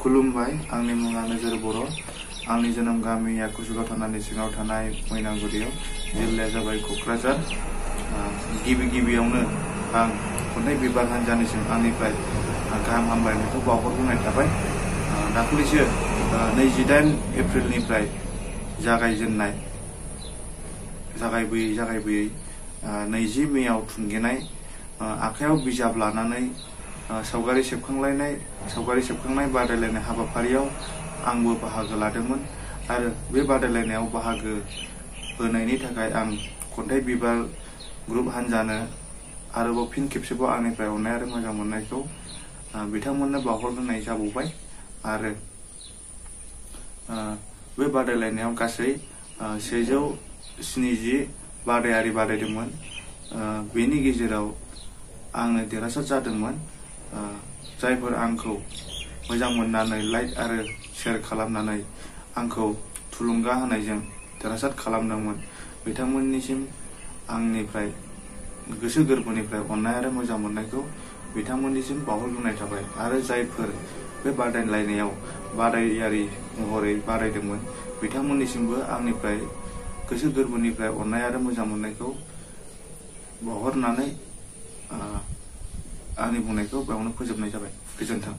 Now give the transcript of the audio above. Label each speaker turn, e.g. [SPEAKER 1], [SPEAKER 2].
[SPEAKER 1] खुलुमबाय आंनि मुङा नोजोर बर'। आंनि जोनोम गामिया कुसुगाव थानानि सिङाव थानाय मैनागुरियाव, जिल्लाया जाबाय क'क्राझार। गिबियावनो आं खन्थाइ बिबार हान्जानिसिम आंनिफ्राय गाहाम हामलायनायखौ बावहरग्रोनाय थाबाय। दाखालिसो 28 एप्रिलनिफ्राय जागायबोयै 20 मेआव थुंगेनाय आखायाव बिजाब लानानै सावगारि सेबखांनाय बादायलायनाय हाबाफारियाव आंबो बाहागो लादोंमोन आरो बे बादायलायनायाव बाहागो होनायनि थाखाय आं खन्थाइ बिबार ग्रुप हान्जानो आरोबाव फिन खेबसेबाव आंनिफ्राय अननाय आरो मोजां मोननायखौ बिथांमोननो बावहरग्रोनाय जाबावबाय। आरो बे बादायलायनायाव गासै 170 बादायारि बादायदोंमोन। बेनि गेजेराव आंनो देरहासार जादोंमोन। जायफोर आंखौ मोजां मोननानै लाइक आरो शेयार खालामनानै आंखौ थुलुंगा होनायजों देरहासार खालामदोंमोन, बिथांमोननिसिम आंनिफ्राय गोसो गोरबोनिफ्राय अननाय आरो मोजां मोननायखौ बिथांमोननिसिम बावहरग्रोनाय थाबाय। आरो जायफोर बे बादायलायनायाव बादायारि महरै बादायदोंमोन, बिथांमोननिसिमबो आंनिफ्राय गोसो गोरबोनिफ्राय अननाय आरो मोजां मोननायखौ बावहरनानै आंनि बुंनायखौ बेयावनो फोजोबनाय जाबाय। गोजोन्थों।